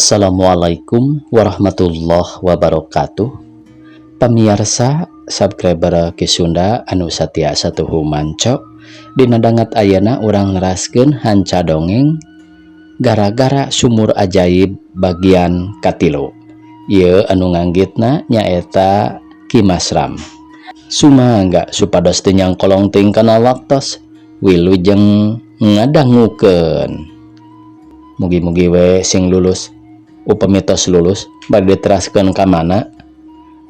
Assalamualaikum warahmatullahi wabarakatuh. Pamiarsa subscriber Ki Sunda anu satia satuhu manco. Dina danget ayeuna urang neraskeun hanca dongeng Gara-gara Sumur Ajaib bagian katilu. Ieu anu nganggitna nyaeta Ki Masram. Sumangga supados teu nyangkolong teuing kana waktos. Wilujeng ngadangukeun. Mugi-mugi we sing lulus. Upami tos lulus bade diteraskeun ka mana?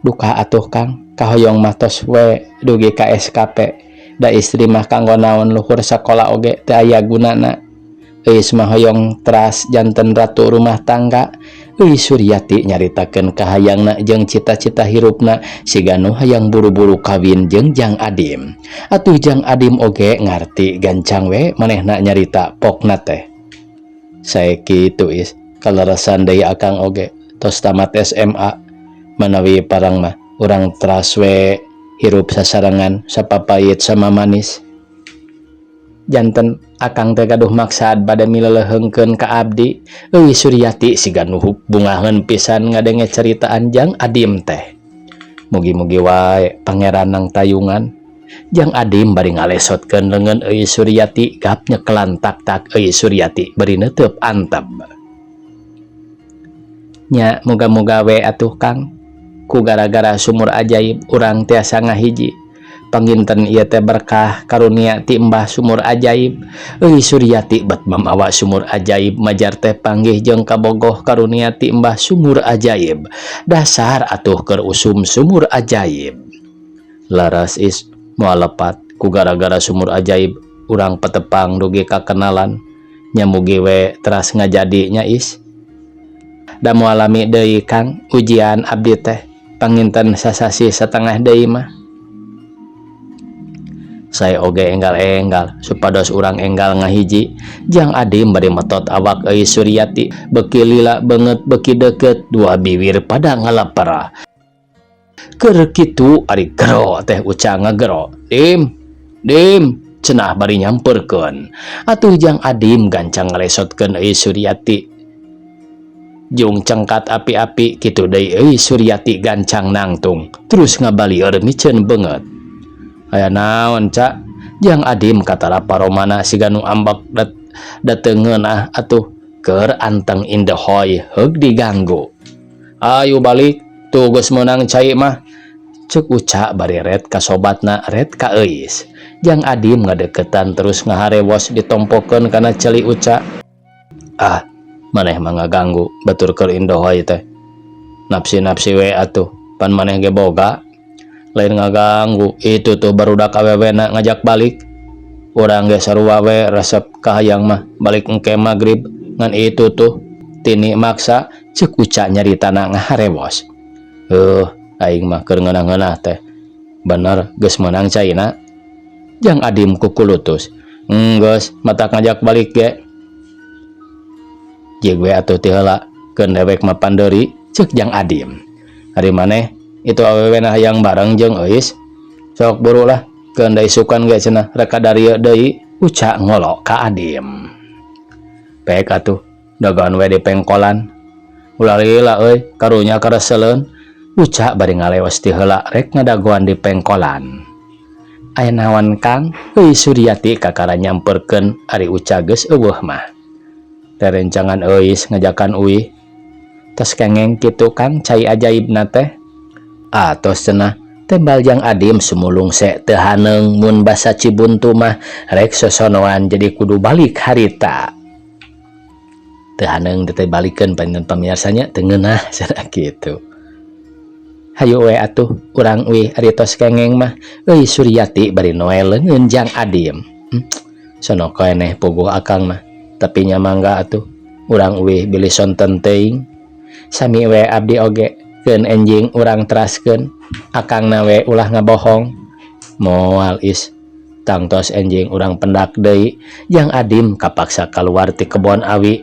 Duka atuh, Kang, kahoyong mah tos we dugi ka SKP. Da istri mah kanggo naon luhur sakola oge teu aya gunana. Euis mah hoyong teras janten ratu rumah tangga. Euy Suryati nyaritakeun kahayangna jeung cita-cita hirupna siga nu hayang buru-buru kawin jeung Jang Adim. Atuh Jang Adim oge ngarti, gancang we manehna nyarita pokna teh. Sae kitu, Is, kaleresan deui akang oge tos tamat SMA. Manawi parang mah urang teras we hirup sasarengan, sapapait samamanis. Janten akang teh gaduh maksad bade milelehengkeun ka abdi. Euy Suryati siga nu bungaheun pisan ngadenge ceritaan Jang Adim teh. Mugi-mugi wae Pangeran nang tayungan. Jang Adim bari ngalesotkeun leungeun Euy Suryati, gap nyekelan tak-tak Euy Suryati bari neuteup antep. Nya, muga-muga we atuh, Kang. Ku gara-gara sumur ajaib urang tiasa ngahiji. Panginten ieu teh berkah karunia ti Mbah Sumur Ajaib. Euy Suryati bet mamawa sumur ajaib majar teh panggih jeung kabogoh karunia ti Mbah Sumur Ajaib. Dasar atuh keur usum sumur ajaib. Laras, Is, moal lepat ku gara-gara sumur ajaib urang petepang dugi kakenalan. Nya, mugi we teras ngajadi nya, Is. Da moal lami deui, Kang, ujian abdi teh, panginten sasasi setengah deui mah. Sae oge, enggal-enggal supados urang enggal ngahiji. Jang Adim bari metot awak Euy Suryati, beki lila beungeut beki deket, dua bibir pada ngalepera. Keur kitu ari gero teh Uca ngagero. "Dim, Dim," cenah bari nyamperkeun. Atuh Jang Adim gancang ngalesotkeun Euy Suryati. Jung cengkat api-api kitu deui Euy Suryati gancang nangtung terus ngabalieur miceun beungeut. "Aya naon, Ca?" Jang Adim katara paromana siga nu ambek da teu ngeunah atuh keur anteng indehoy heug diganggu. "Ayo balik tuh, geus meunang cai mah," cek Uca bari ret ka sobatna ret ka Euis. Jang Adim ngadeukeutan terus ngaharewos ditompokeun kana ceuli Uca. "Ah, maneh mah ngaganggu batur keur indehoy teh. Napsi-napsi we atuh, pan maneh ge boga." "Lain ngaganggu, itu tuh barudak awewena ngajak balik. Urang ge sarua we resep kahayang mah balik engke magrib, ngan itu tuh Tini maksa," cek Uca nyaritana ngaharewos. "Heuh, aing mah keur ngeunah-ngeunah teh. Bener geus meunang caina?" Jang Adim kukulutus. "Enggeus, matak ngajak balik ge. Jig we atuh ti heula, keun dewek mah pandeuri," cek Jang Adim. "Ari maneh itu awewena hayang bareng jeung Euis? Sok buru lah, keun da isukan ge cenah rek kadarieu deui," Uca ngolo ka Adim. "Pek atuh, dagoan we di pengkolan. Ulah lila euy, karunya kareseleun," Uca bari ngaleos ti heula rek ngadagoan di pengkolan. "Aya naon, Kang?" Euy Suryati kakara nyamperkeun ari Uca geus euweuh mah. Rerencangan Euis ngajakan uih. "Tos kengeng kitu, Kang, cai ajaibna teh?" "Atos cenah," tembal Jang Adim sumulung se teu haneung mun basa Cibuntu mah rek sosonoan jadi kudu balik harita. Teu haneung teh balikeun panginten pamiarsanya, teu ngeunah cenah kitu. "Hayu we atuh urang uih ari tos kengeng mah," Euy Suryati bari noel leungeun Jang Adim. Sono keneh puguh akang mah, tapi nya mangga atuh urang uih bilih sonten teuing. Sami we abdi oge, keun enjing urang teraskeun. Akangna we ulah ngabohong. Moal, Is, tangtos enjing urang pendak deui. Jang Adim kapaksa kaluar ti kebon awi.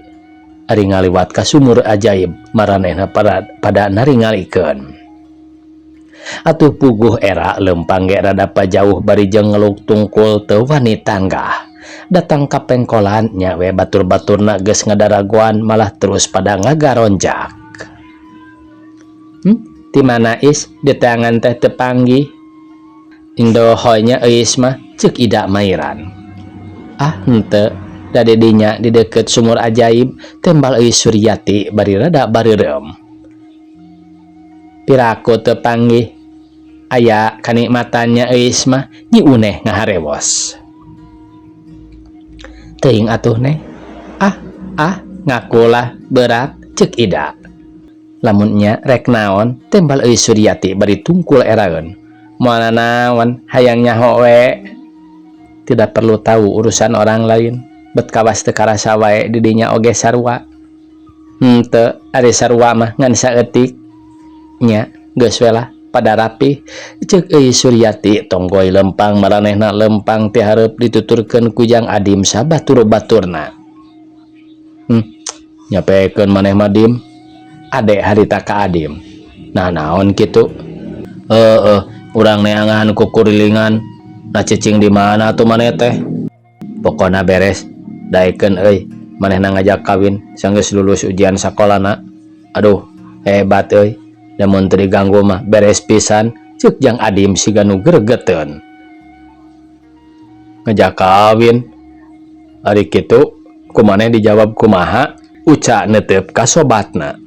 Ari ngaliwat ka sumur ajaib maranehna pada naringalikeun. Atuh puguh era leumpang ge rada pajauh bari jeung ngeluk tungkul teu wani tanggah. Datang ka pengkolan nya we batur-baturna geus ngadaragoan malah terus pada ngagaronjak. Ti mana Is diteangan teh teu panggih. Indohoy nya Euis mah ceuk Ida mairan. Ah henteu da di dinya di deukeut sumur ajaib tembal Euis Suryati bari rada bareureum. Piraku teu panggih aya kanikmatan nya Euis mah Nyi Uneh ngaharewos. Teuing atuh neh. Ah ah ngakulah berat ceuk Ida. Lamun nya rek naon tembal Euis Suryati bari tungkul eraeun. Moal nanaon hayang nyaho we. Tidak perlu tahu urusan orang lain. Bet kawas teu karasa wae di dinya oge sarua. Henteu ari sarua mah ngan saeutik. Nya geus we lah pada rapih ceuk Euis Suryati tonggoy lempang maranehna lempang ti hareup dituturkeun ku Jang Adim sabatur-baturna. Nyapekeun maneh mah Dim. Ade harita ka Adim. Nah naon kitu? Heeh, urang neangan kukurilingan. Nah cicing di mana tuh maneh teh? Pokona beres. Daekeun euy, manehna ngajak kawin sanggeus lulus ujian sakolana. Aduh, hebat euy. Lamun teu diganggu mah beres pisan ceuk Jang Adim siga nu gregeteun. Ngajak kawin. Ari kitu ku maneh dijawab kumaha? Uca neuteup ka sobatna.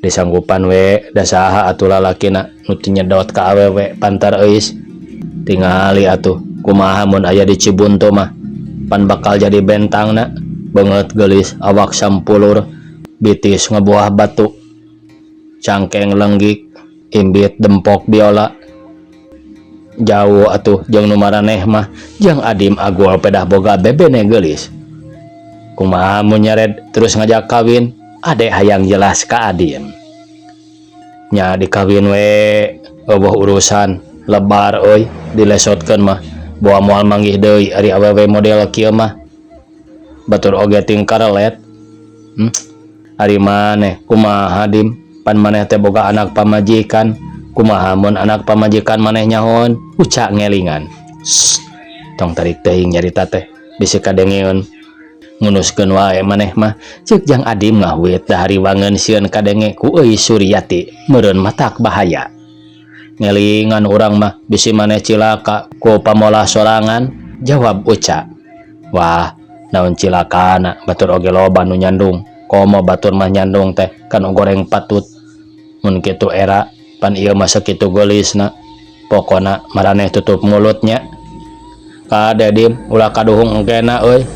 Disanggupan we da saha atuh lalakina nu teu nyedot ka awewe pantar euis. Tingali atuh kumaha mun aya di Cibuntu mah pan bakal jadi bentangna beungeut geulis awak sampulur bitis ngabuah batu cangkeng lenggik imbit dempok biola jauh atuh jeung nu maraneh mah Jang Adim agul pedah boga bebene geulis. Kumaha mun nyared terus ngajak kawin ade hayang jelas ka Adim. Nya dikawin we eueuh urusan lebar euy dilesotkeun mah boa moal manggih deui ari awewe model kieu mah batur oge tingkarelet. Ari maneh kumaha Dim pan maneh teh boga anak pamajikan kumaha mun anak pamajikan maneh nyahoan Uca ngelingan. Sst, tong tarik teuing nyarita teh bisi kadengeun ngunuskeun wae maneh mah ceuk Jang Adim ngahuit da hariwangeun sieun kadenge ku Euis Suryati meureun matak bahaya. Ngelingan urang mah bisi maneh cilaka ku pamolah sorangan jawab Uca. Wah naon cilakana batur oge loba nu nyandung komo batur mah nyandung teh kanu goreng patut mun kitu era pan ieu mah sakitu geulisna pokona maraneh tutup mulutnya. Kade Dim ulah kaduhung engkena euy.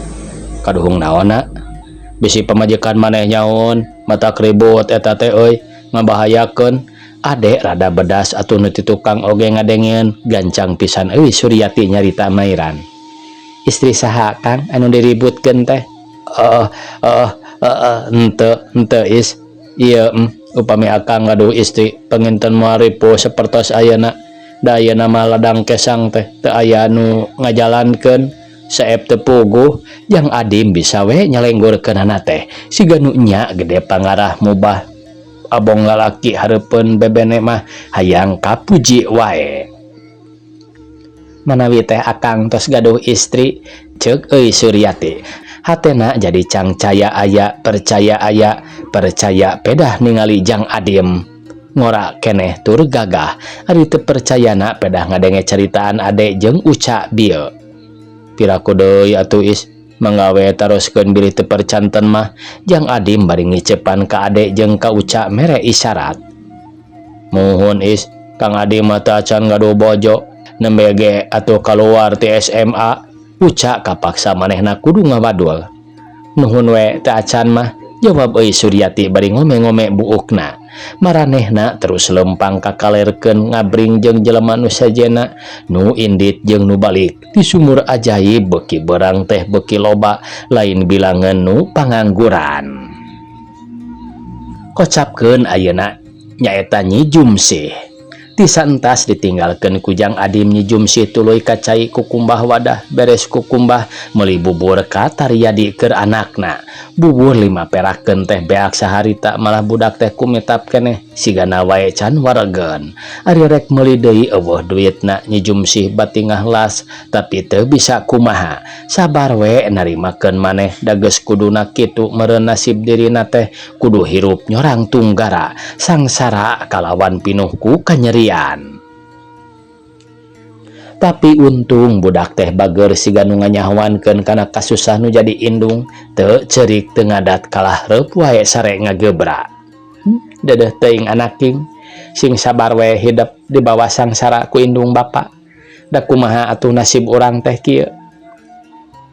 Kaduhung naonna bisi pamajikan maneh nyaon matak ribut eta teh euy ngabahayakeun. Ade rada bedas atuh nu ti tukang oge ngadengeun gancang pisan euy Suryati nyarita mairan. Istri saha Kang anu diributkeun teh? Henteu henteu Is ieu upami akang gaduh istri panginten moal ripuh sapertos ayeuna da ayeuna mah ladang kesang teh teu aya nu ngajalankeun saep teu puguh. Jang Adim bisa we nyalenggurkeunana teh siga nu nya gede pangarah mubah abong lalaki hareupeun bebene mah hayang kapuji wae. Manawi teh akang tos gaduh istri ceuk Euy Suryati hatena jadi cangcaya aya percaya aya percaya pedah ningali Jang Adim ngora keneh tur gagah ari teu percayana pedah ngadenge caritaan ade jeung Uca bieu. Piraku deui atuh Is mangga we taroskeun bilih teu percanten mah Jang Adim bari ngicepan ka ade jeung ka Uca mere isyarat. Muhun Is Kang Adim mah teu acan gaduh bojo nembe ge atuh kaluar ti SMA. Uca kapaksa manehna kudu ngawadul. Nuhun we teu acan mah jawab Euy Suryati bari ngome-ngome buukna. Maranehna terus lempang kakalerkeun ngabring jeung jelema nu sejenna nu indit jeung nu balik di sumur ajaib beuki berang teh beuki loba lain bilangan nu pangangguran. Kocapkeun ayeuna nyaeta Nyi Jumsih. Ti saentas ditinggalkeun ku Jang Adim, Nyi Jumsih tuluy ka cai kukumbah wadah. Beres kukumbah, meuli bubur ka Taryadi keur anakna. Bubur 5 perakeun teh beak saharita, malah budak teh kumitap keneh, sigana wae can waregeun. Ari rek meuli deui, euweuh duitna. Nyi Jumsih batingah las, tapi teu bisa kumaha, sabar we narimakeun maneh, da geus kuduna kitu meureun nasib dirina teh, kudu hirup nyorang tunggara, sangsara kalawan pinuh ku kanyerian. Tapi untung budak teh bager, siga nu nganyahoankeun kana kasusah nu jadi indung, teu ceurik, teu ngadat, kalah reup wae sare ngagebra. Dedeh teuing anak king, sing sabar we hidep di bawah sangsara ku indung bapa. Da kumaha atuh, nasib urang teh kieu,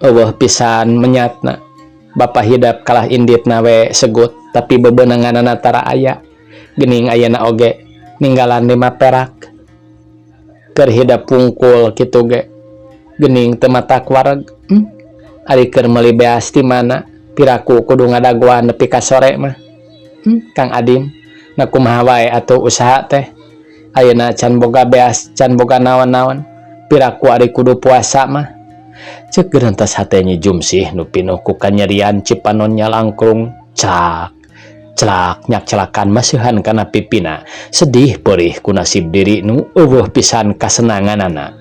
euweuh pisan menyatna. Bapa hidep kalah inditna we segut, tapi bebenenganana tara aya. Geuning ayeuna oge ninggalan 5 perak keur hidep pungkul kitu ge, geuning teu matak wareg. Ari keur meuli beas ti mana? Piraku kudu ngadagoan nepi ka sore mah. Kang Adim, na kumaha wae atuh usaha teh? Ayeuna can boga beas, can boga naon-naon, piraku ari kudu puasa mah, cek gerentas hate Nyi Jumsih nu pinuh ku kanyerian. Cipanon nyalangkrung, celak celak nyak celakan masihan kana pipina, sedih perih ku nasib diri nu euweuh pisan kasenanganana.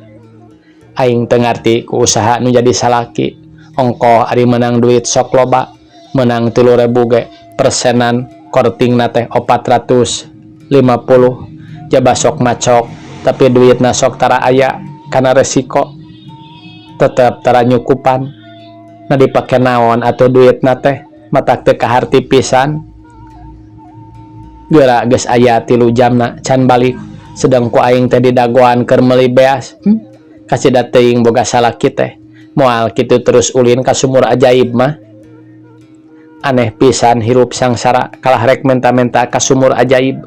Aing teu ngarti ku usaha nu jadi salaki. Ongkoh ari menang duit sok loba, menang 3.000 ge persenan kortingna teh 450, jaba sok macok, tapi duitna sok tara aya kana resiko, tetep tara nyukupan. Nah, dipake naon atuh duitna teh? Matak teu kaharti pisan. Geura geus aya 3 jamna can balik, sedang ku aing teh didagoan keur meuli beas. Kasida teuing boga salaki teh moal kitu terus ulin ka sumur ajaib mah. Aneh pisan hirup sangsara, kalah rek menta-menta ka sumur ajaib.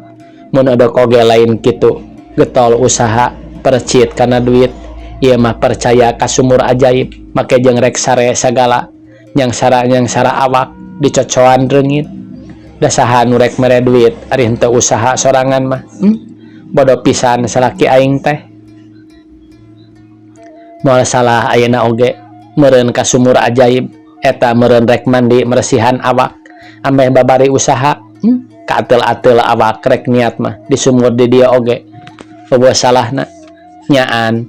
Mun edek oge lain kitu, getol usaha, percit kana duit. Ieu mah percaya ka sumur ajaib, make jeung rek sare sagala, nyangsara nyangsara awak dicocoan reungit. Da saha nu rek mere duit ari henteu usaha sorangan mah? Bodoh pisan salaki aing teh. Moal salah ayeuna oge meureun ka sumur ajaib eta, meureun rek mandi meresihan awak ameh babari usaha. Kaateul-ateul awak rek niat mah di sumur di dieu oge euweuh salahna. Nyaan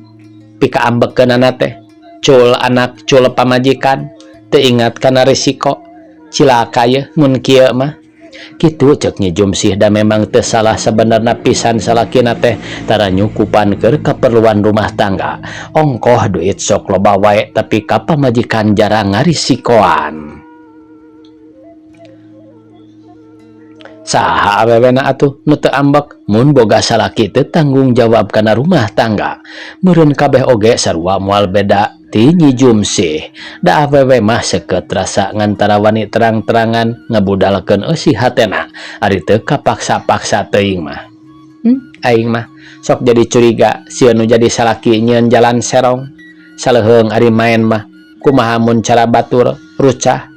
pikaambekeunana teh, cul anak cul pamajikan, teu ingat kana risiko. Cilaka yeuh mun kieu mah, kitu cek Nyi Jumsih. Da memang teu salah sabenerna pisan, salakina teh tara nyukupan keur keperluan rumah tangga. Ongkoh duit sok loba wae, tapi ka pamajikan jarang ngarisikoan. Saha awewena atuh nu teu ambek mun boga salaki teu tanggung jawab kana rumah tangga? Meureun kabeh oge sarua, moal beda ti Nyi Jumsih. Da awewe mah seukeut rasa, ngan tara wani terang-terangan ngabudalkeun eusi hatena ari teu kapaksa-paksa teuing mah. Aing mah sok jadi curiga sieun nu jadi salaki nyieun jalan serong. Saleuheung ari maen mah, kumaha mun cara batur rucah?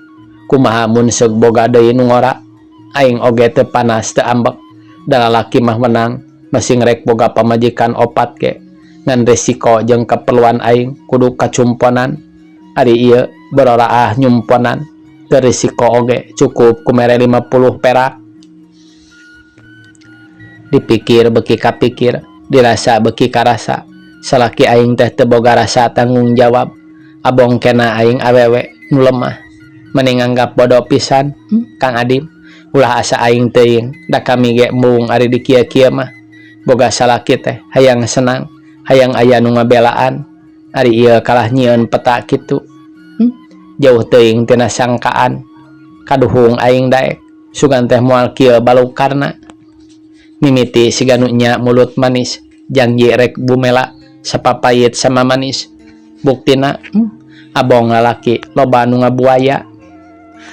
Kumaha mun seug boga deui nu ngora? Aing oge teu panas, teu ambek, da lalaki mah menang masing rek boga pamajikan opat ge, ngan resiko jeung keperluan aing kudu kacumponan. Ari ieu bororaah nyumponan, teu risiko oge, cukup ku mere 50 perak. Dipikir beuki kapikir, dirasa beuki karasa, salaki aing teh teu boga rasa tanggung jawab. Abong kena aing awewe nu lemah, mending nganggap bodoh pisan. Kang Adim, ulah asa aing teuing, da kami ge embung ari di kieu-kieu mah. Boga salaki teh hayang senang, hayang aya nu ngabelaan, ari ieu kalah nyieun peta kitu. Jauh teuing tina sangkaan. Kaduhung aing daek, sugan teh moal kieu balukarna. Mimiti siga nu nya mulut manis, janji rek bumela sapapayit sama manis. Buktina, abong lalaki loba nu ngabuaya.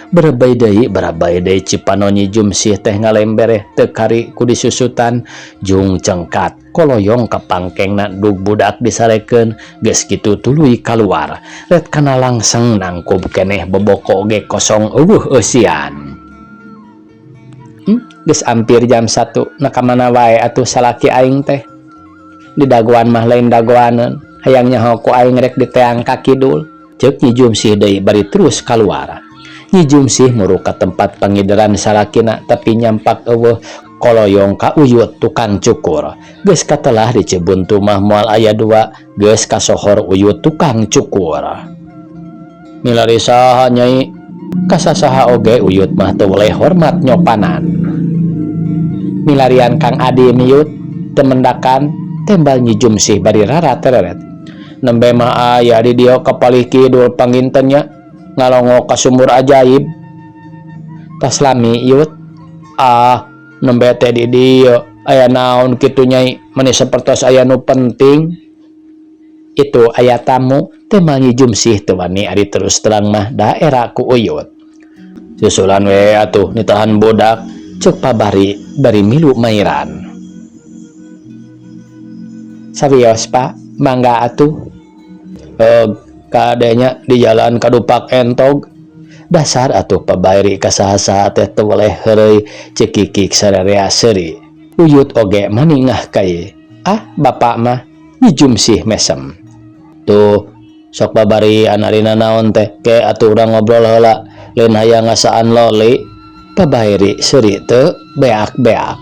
Berebay deui, barabai deui cipanon Nyi Jumsih teh ngalembereh teu kari ku disusutan. Jung cengkat koloyong ka pangkengna, dug budak disarekeun, geus kitu tuluy kaluar. Ret kana langseng nangkub keneh, boboko oge kosong, euweuh eusian. Geus ampir jam 1, na ka mana wae atuh salaki aing teh? Didagoan mah lain dagoaneun, hayang nyaho ku aing rek diteang ka kidul. Ceuk Nyi Jumsih deui bari terus kaluar. Nyi Jumsih muru ka tempat pangideran salakina tapi nyampak eueuh koloyong ka Uyut tukang cukur. Geus katelah di Cibuntu mah moal aya dua, geus kasohor Uyut tukang cukur. Milari saha Nyai? Ka sasaha oge Uyut mah teu weleh hormat nyopanan. Milarian Kang Adim yut, teu mendakan, tembal Nyi Jumsih bari rara tereret. Nembe mah aya di dieu ka palih kidul panginten nya, ngalongok ka sumur ajaib. Tas lami yut? Ah, nembe teh di dieu, aya naon kitu Nyai, meni sapertos aya nu penting. Itu aya tamu, tembal Nyi Jumsih teu wani ari terus terang mah da era ku Uyut. Susulan we atuh nitahan budak, ceuk Pabari bari milu mairan. Sawios Pak, mangga atuh. Kade nya di jalan kadupak entog. Dasar atuh Pabari ka saha-saha teh teu weleh heureuy, cekikik sararea seuri. Uyut oge maningah kai. Ah, bapak mah, Nyi Jumsih mesem. Tuh, sok babarian ari nanaon teh, ke atuh urang ngobrol heula, lain hayang ngasaan loli. Pabari seuri teu beak-beak.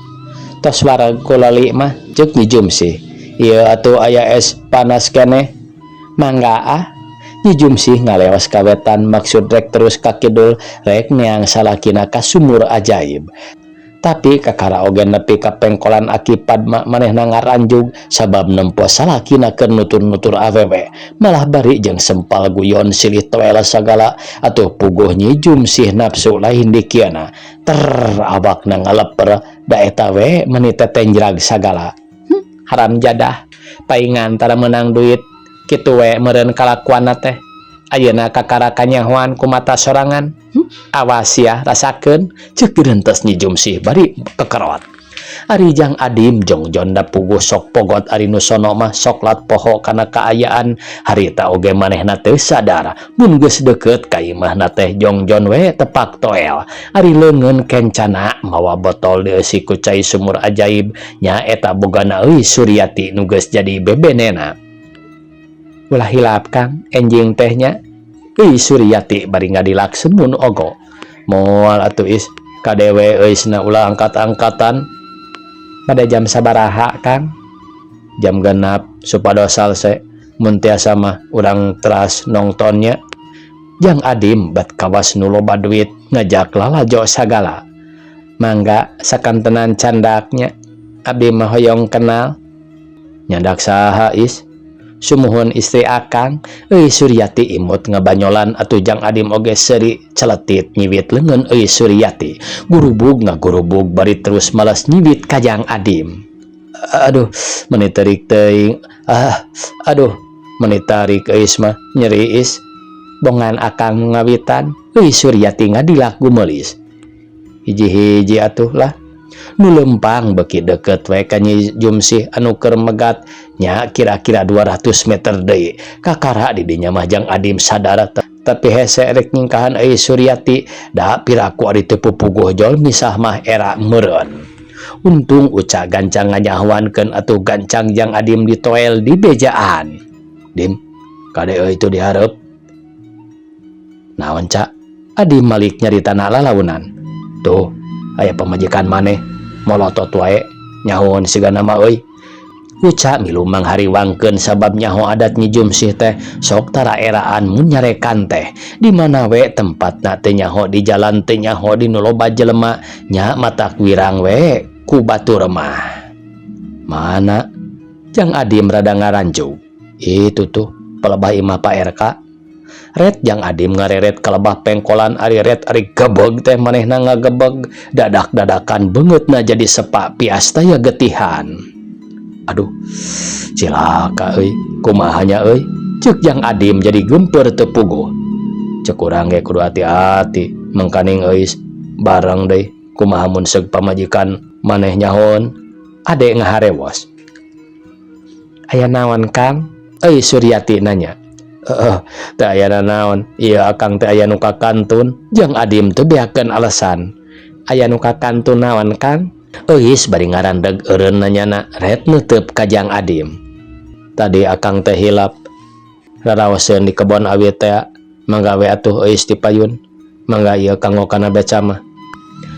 Tos wareg ku loli mah, ceuk Nyi Jumsih. Ieu atuh aya es panas keneh. Mangga ah. Nyi Jumsih ngaleos ka wetan maksud rek terus ka kidul rek neang salakina ka sumur ajaib. Tapi kakara oge nepi ka pengkolan Aki Padma manehna ngaranjug sabab nempo salakina keur nutur-nutur awewe malah bari jeung sempal guyon silih toel sagala atuh puguh Nyi Jumsih nafsu lain dikiana ter awakna ngaleper da eta we meni tetenjrag sagala. Haram jadah paingan tara meunang duit kitu we meureun kalakuanna teh. Ayeuna kakara kanyahoan ku mata sorangan. Awas sia rasakeun, ceuk gerentes Nyi Jumsih bari kekerot. Ari Jang Adim jongjon da puguh sok pogot ari nu sono mah soklat poho kana kaayaan harita oge manehna teu sadar mun geus deukeut ka imahna teh jongjon we tepak toel. Ari leungeun kencana mawa botol dieusi ku cai sumur ajaib nya eta bogana euy Suryati nu geus jadi bebenena. Ulah hilap Kang, enjing teh nya. Euy Suryati bari ngadilak semun ogo. Moal atuh is, kadewe eusna ulah angkat-angkatan. Pada jam sabaraha Kang? Jam 6 supados salse mun tiasa mah urang teras nongtonnya. Jang Adim bat kawas nu loba duit ngajak lalajo sagala. Mangga sakantenan candaknya, abdi mah hoyong kenal. Nyandak saha is? Sumuhun istri akang. Euy Suryati imut ngabanyolan atuh Jang Adim oge seuri celetit nyiwit leungeun euy Suryati. Gurubug ngagurubug bari terus malas nyiwit ka Jang Adim. Aduh, meni terik teuing. Ah, aduh, meni tarik eus mah nyeri is. Bongan akang ngawitan, euy Suryati ngadilak gumeulis. Hiji-hiji atuh lah. Nu lempang beuki deukeut we ka Nyi Jumsih anu keur megat nya kira-kira 200 meter deui. Kakara di dinya mah Jang Adim sadar tapi hese rek nyingkahan euy Suryati da piraku ari teu pupuguh jol misah mah era meureun. Untung Uca gancang nganyahoankeun atuh gancang Jang Adim ditoel di bejaan. Dim, kade euy itu dihareup. Naon Ca? Adim malik nyaritana lalaunan. Tuh, aya pamajikan maneh molotot wae nyahoan sigana mah euy. Uca milu manghariwangkeun sabab nyaho adat Nyi Jumsih teh sok tara eraan mun nyarekan teh. Di mana we tempatna teu nyaho di jalan teu nyaho di nu loba jelema nya matak wirang we ku batur mah. Mana? Jang Adim rada ngaranjug. Itu tuh pelebah imah Pak RK. Ret Jang Adim ngareret kalebah pengkolan ari ret ari gebeg teh manehna ngagebeg dadak-dadakan beungeutna jadi sepak pias taya getihan. Aduh, cilaka euy, kumaha nya euy? Ceuk Jang Adim jadi geumpeur teu puguh. Ceuk urang ge kudu hati-hati, mangkaning euy bareng deui kumaha mun seug pamajikan maneh nyahoon. Ade ngaharewos. Aya naon Kang? Euy Suryati nanya. Heeh, teu aya nanaon. Ieu akang teh aya nu kakantun. Jang Adim teu beakeun alasan. Aya nu kakantun naon Kang? Euis bari ngarandeg eureun nanyana ret neuteup ka Jang Adim. Tadi akang teh hilap raraoseun di kebon awi teh. Mangga we atuh, Euis, di payun. Mangga ieu kanggo kana beca mah.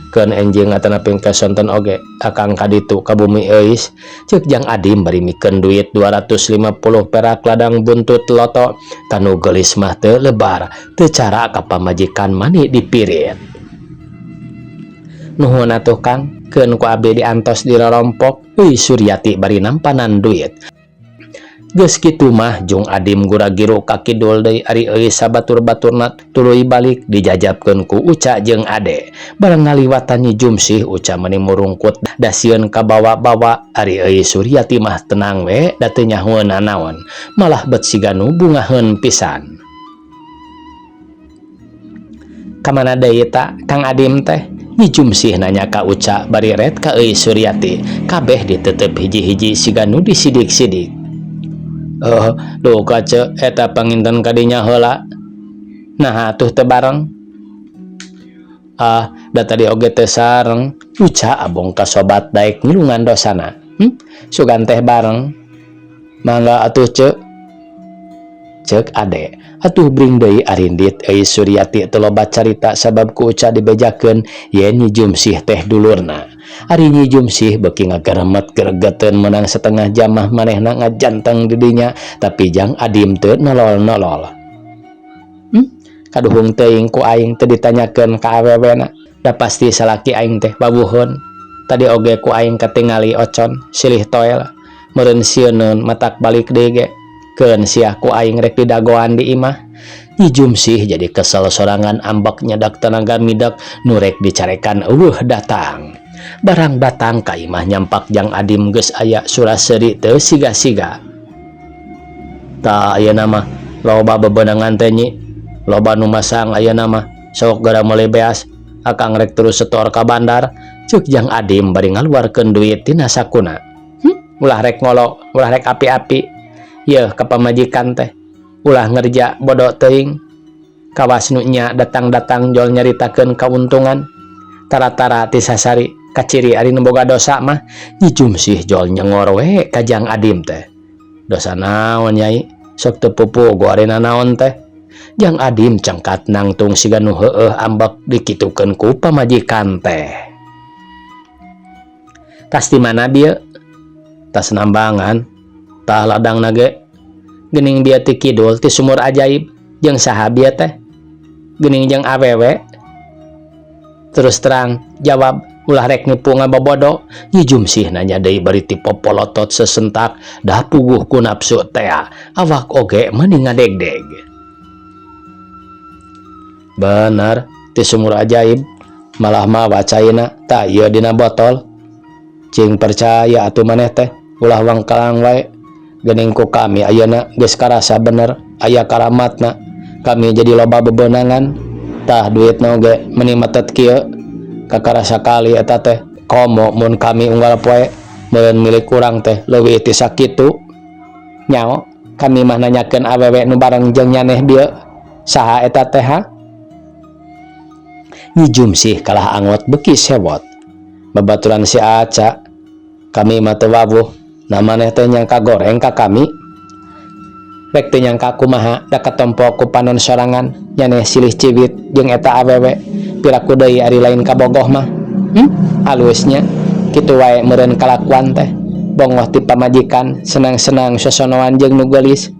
Keun enjing atanapi engke sonten oge akang ka ditu ka bumi Euis, ceuk Jang Adim bari mikeun duit 250 perak ladang buntut loto. Kanu geulis mah teu lebar teu cara ka pamajikan mani dipirit. Nuhun atuh, Kang, keun ku abdi diantos dirorompok, Euis Suryati bari nampanan duit. Geus kitu mah Jung Adim gura-giru ka kidul deui, ari Euis sabatur-baturna tuluy balik dijajabkeun ku Uca jeung Ade. Bareng ngaliwatan Nyi Jumsih, Uca meni murungkut da sieun kabawa-bawa, ari Euis Suryati mah tenang we da teu nyahoeun nanaon, malah bet siga nu bungaheun pisan. Kamana deui ta Kang Adim teh? Nyi Jumsih nanya ka Uca bari ret ka Euis Suryati, kabeh ditetep hiji-hiji siga nu disidik-sidik. Oh, duka, Ceu, eta panginten kadinya heula. Nah, atuh teu bareng. Ah, da tadi oge teu sareng. Uca abong ka sobat daek ngilungan dosana. Sugan teh bareng. Mangga atuh, Ceu. Ceuk Ade. Atuh bring deui arindit Euis Suryati teu loba carita sabab ku Uca dibejakeun yen Nyi Jumsih teh dulurna. Ari Nyi Jumsih beuki ngageremet gregeteun, meunang setengah jam mah manehna ngajanteng di dinya, tapi Jang Adim teu nolol-nolol. Kaduhung teuing ku aing teu ditanyakeun ka awewena. Da pasti salaki aing teh wawuheun. Tadi oge ku aing katingali ocon silih toel. Meureun sieuneun matak balik deui ge. Keun sia ku aing rek didagoan di imah. Nyi Jumsih jadi kesel sorangan, ambek nyedak tenaga midak nu rek dicarekan euweuh datang. Barang datang ka imah nyampak Jang Adim geus aya, sura-seuri teu siga-siga. Tah, ayeuna mah loba bebenangan teh, Nyi. Loba nu masang ayeuna mah. Sok geura meuli beas. Akang rek terus setor ka bandar, ceuk Jang Adim bari ngaluarkeun duit tina sakuna. Ulah rek ngolo, ulah rek api-api. Yeuh ka pamajikan teh. Ulah ngerja bodo teuing. Kawas nu nya datang-datang jol nyaritakeun kauntungan. Tara-tara ti sasari kaciri ari nu boga dosa mah. Nyi Jumsih jol nyengor we ka Jang Adim teh. Dosa naon, Nyai? Sok teu pupugu ari nanaon teh. Jang Adim cengkat nangtung siga nu heueuh ambek dikitukeun ku pamajikan teh. Tas di mana bieu? Tas nambangan. Tah, ladangna ge. Geuning bieu ti kidul ti sumur ajaib. Jeung saha bieu teh? Geuning jeung awewe? Terus terang jawab, ulah rek nipu ngabobodo. Nyi Jumsih nanya deui bari tipopolotot sesentak dah puguh ku nafsu tea. Awak oge meni ngadegdeg. Bener ti sumur ajaib, malah mawa caina, tah ieu dina botol. Cing percaya atuh maneh teh, ulah wangkelang wae. Geuning ku kami ayeuna geus karasa bener aya karamatna. Kami jadi loba bebenangan. Tah, duitna oge meuni metet kieu. Kakara sakali eta teh. Komo mun kami unggal poe meureun milik urang teh leuwih ti sakitu. Nyao kami mah nanyakeun awewe nu bareng jeung nyaneh bieu. Saha eta teh, ha? Nyi Jumsih kalah angot beuki sewot. Babaturan si Aca. Kami mah teu wawuh. Nah, maneh teh nyangka goreng ka kami. Rek teu nyangka kumaha da katompo ku panon sorangan nyaneh silih ciwit jeung eta awewe. Piraku deui ari lain kabogoh mah. Alusnya kitu wae meureun kalakuan teh. Bongoh ti pamajikan senang-senang sosonoan jeung nu geulis.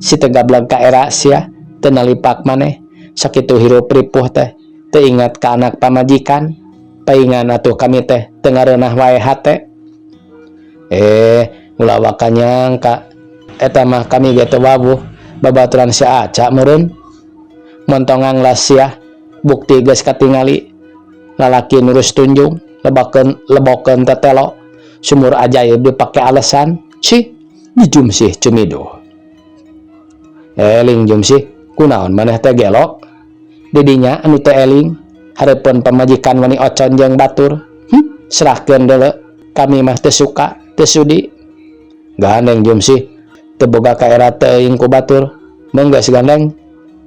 Si teu gableg ka era sia, teu nalipak maneh. Sakitu hirup ripuh teh teu ingat ka anak pamajikan. Paingan atuh kami teh teu ngareunah wae hate. Eh, ulah waka nyangka eta mah kami ge teu wawuh, babaturan si Aca meureun. Montongang lah sia, bukti geus katingali lalaki nurus tunjung lebakeun lebokeun tetelo, sumur ajaib dipake alasan. Sih. Nyi Jumsih cumiduh. Eling, Jumsih, kunaon maneh teh gelo didinya anu teu eling hareupeun pamajikan wani ocon jeung batur. Serahkeun deuleu, kami mah teu suka, teu sudi. Gandeng, Jumsih, teu boga kaera teuing ku batur. Meung geus gandeng.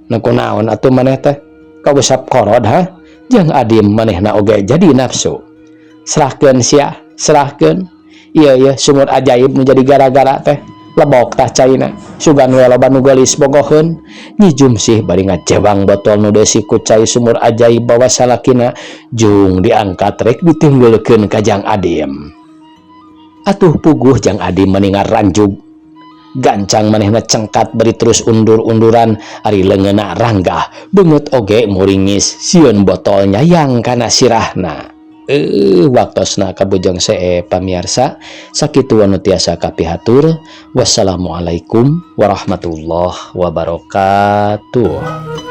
Nu kunaon atuh maneh teh kausap korod, ha? Jang Adim manehna oge jadi nafsu. Serahkeun sia, serahkeun. Iya, iya, sumur ajaib nu jadi gara-gara teh. Lebok tah caina, sugan we loba nu geulis bogoheun. Nyi Jumsih bari ngajewang botol nu dieusi ku cai sumur ajaib bawa salakina jung diangkat rek ditinggalkeun ka Jang Adim. Atuh puguh Jang Adim meni ngaranjug. Gancang manehna cengkat bari terus undur-unduran, ari leungeunna ranggah, beungeut oge muringis sieun botol nyayang kana sirahna. Waktosna kabujeng see, pamiarsa, sakitu anu tiasa kapihatur. Wassalamualaikum warahmatullahi wabarakatuh.